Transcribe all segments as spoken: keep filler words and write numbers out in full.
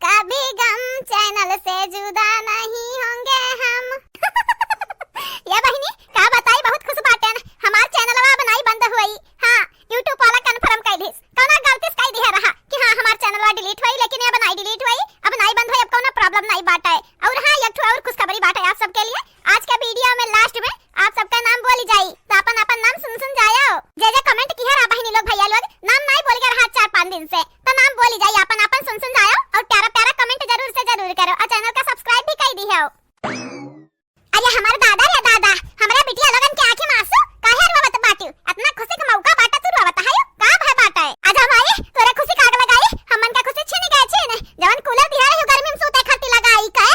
कभी गम चैनल से जुदा नहीं होंगे हम। ये बहिनी, का बताई, बहुत खुश बाटेन। हमार चैनलवा अब नाई बंद हुई। हाँ, YouTube वाला कन्फर्म कई दिस। कौना गलती से कई दिया रहा कि हाँ, हमार चैनलवा डिलीट हुई, लेकिन अब नाई डिलीट हुई, अब नाई बंद हुई, अब कौनो प्रॉब्लम नाई बाटे। और हाँ, एक ठो और खुशखबरी बाटे आप सबके लिए। आज के वीडियो में लास्ट में आप सबका नाम बोली जाई, तो अपन अपन नाम सुन सुन जायो। जे जे कमेंट किया रहा बहिनी लोग, भैया लोग, नाम नाई बोल के रहा चार पाँच दिन से, तो नाम बोली जाई, अपन अपन सुन सुन जायो और प्यारा प्यारा कमेंट जरूर से जरूर करो और चैनल का सब्सक्राइब भी कर दी हो। अरे हमार दादा रे दादा, हमरा बिटिया लोगन के आँखी में आंसू काहे रोवत बाटियो? इतना खुशी के मौका बाटा तू रोवत है, का भय बाटे? आजा माई, तोरे खुशी का आग लगाई, हमन का खुशी छीन गए छीन। जवन कूलर दिया रही गर्मी में सूते खातिर लगाई के,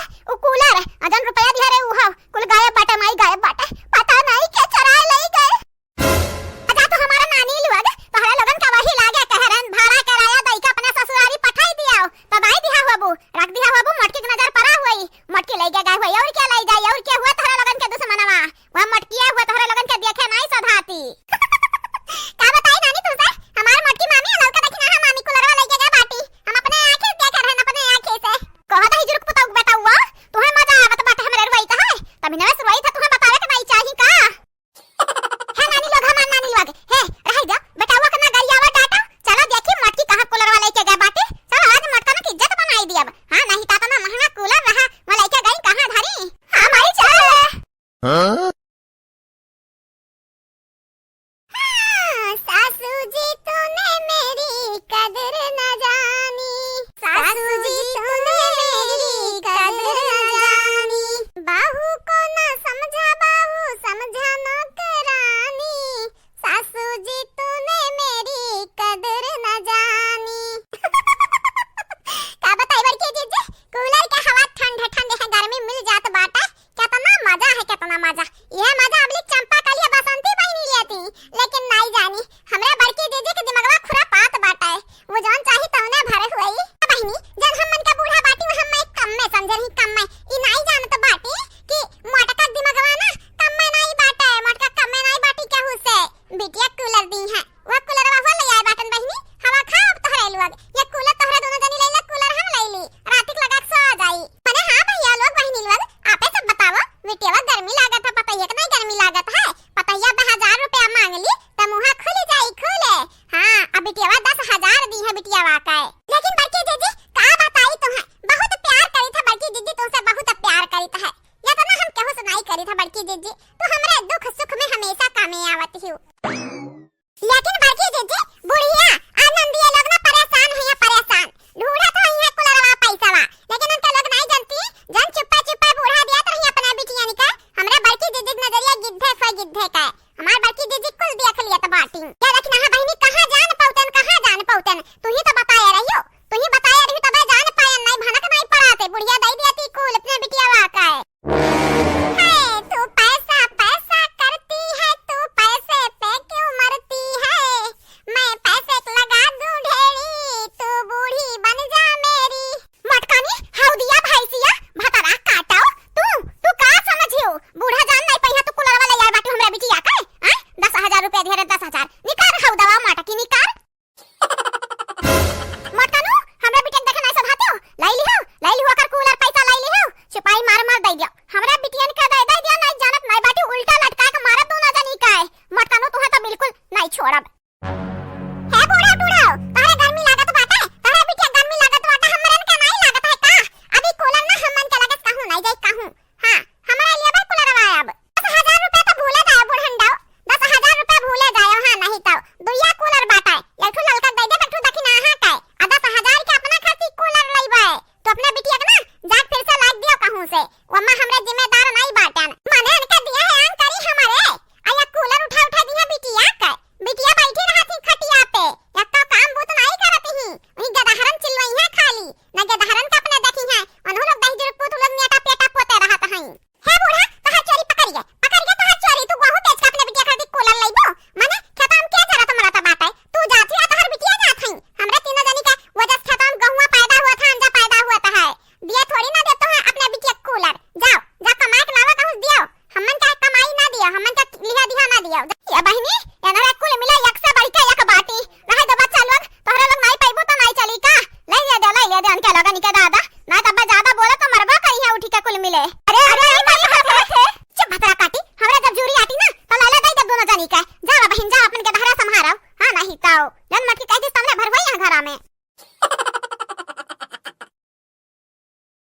अरे, अरे, अरे, अरे, अरे, अरे, चुप भतरा काटी, हमरा जब जूरी आटी ना, तो लैला दई देब दोनों जनी के। जावा बहिन, जावा, अपन के बहरा संभारो। हाँ, नहीं तो जन मटकी कह दी, सामने भर हुई यहाँ घरा में।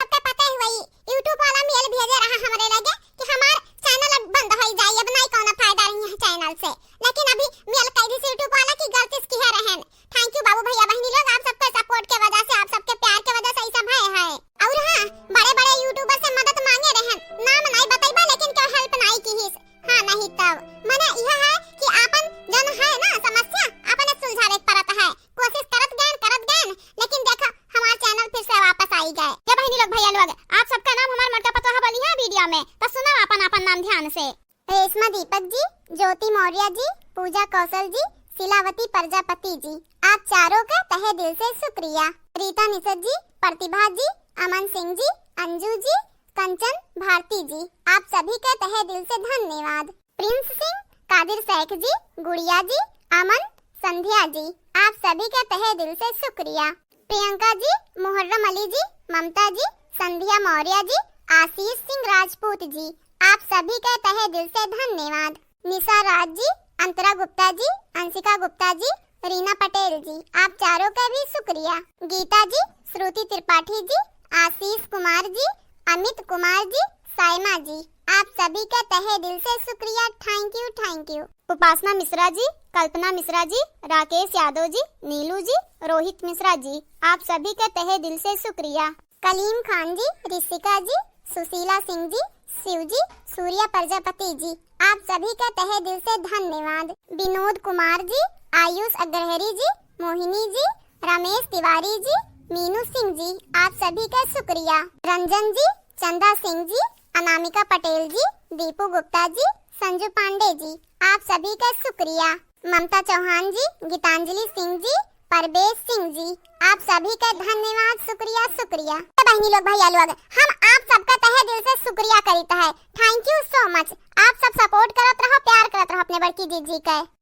सबके पता ही हुई, YouTube वाला mail भेजे रहा हमरे लगे कि हमार channel अब बंद होई जाई, अब नहीं कौनो फायदा रही है channel से। लेकिन अभी mail कह दी YouTube वाला कि गलती से किहे रहन। Thank you बाबू भैया बहिनी लोग, आप सबके support के वजह से, आप सबके प्यार के वजह से ई सब है, है। और हाँ, बड़े बड़े YouTuber से मदद मांगे रहन, नाम नहीं बतैबा, लेकिन क्यों help नहीं किहिस। हाँ, नहीं तब। मने यह है कि आपन जन है ना समस्या, आपन सुलझावे के परत है। कोशिश करत गएन, करत गएन, लेकिन देखा, हमार channel फिर से वापस आई गए। ये बहिनी लोग, भैया लोग, आप सबका नाम हमार मोटका पतोहा बोली है video में, तो सुनो आपन, आपन नाम ध्यान से। रेशमा दीपक जी, ज्योति मौर्य जी, पूजा कौशल जी, शिलावती प्रजापति जी, आप चारों का तहे दिल से शुक्रिया। रीता निषद जी, प्रतिभा जी, अमन सिंह जी, अंजू जी, कंचन भारती जी, आप सभी का तहे दिल से धन्यवाद। प्रिंस सिंह, कादिर शेख जी, गुड़िया जी, अमन, संध्या जी, आप सभी का तहे दिल से शुक्रिया। प्रियंका जी, मुहर्रम अली जी, ममता जी, संध्या मौर्य जी, आशीष सिंह राजपूत जी, आप सभी का तहे दिल से धन्यवाद। निशा राज जी, अंतरा गुप्ता जी, अंशिका गुप्ता जी, रीना पटेल जी, आप चारों का भी शुक्रिया। गीता जी, श्रुति त्रिपाठी जी, आशीष कुमार जी, अमित कुमार जी, सायमा जी, आप सभी का तहे दिल से शुक्रिया। Thank you, thank you। उपासना मिश्रा जी, कल्पना मिश्रा जी, राकेश यादव जी, नीलू जी, रोहित मिश्रा जी, आप सभी का तहे दिल से शुक्रिया। कलीम खान जी, ऋषिका जी, सुशीला सिंह जी, शिव जी, सूर्या प्रजापति जी, आप सभी का तहे दिल से धन्यवाद। विनोद कुमार जी, आयुष अग्रहरी जी, मोहिनी जी, रमेश तिवारी जी, मीनू सिंह जी, आप सभी का शुक्रिया। रंजन जी, चंदा सिंह जी, अनामिका पटेल जी, दीपू गुप्ता जी, संजू पांडे जी, आप सभी का शुक्रिया। ममता चौहान जी, गीतांजलि सिंह जी, परवेश सिंह जी, आप सभी का धन्यवाद, शुक्रिया, शुक्रिया। तो बहिनी लोग, भैया लोग, हम आप सबका तहे दिल से शुक्रिया करीत है। Thank you so much। आप सब support करत रहो, प्यार करत रहो अपने बड़की जीजी के।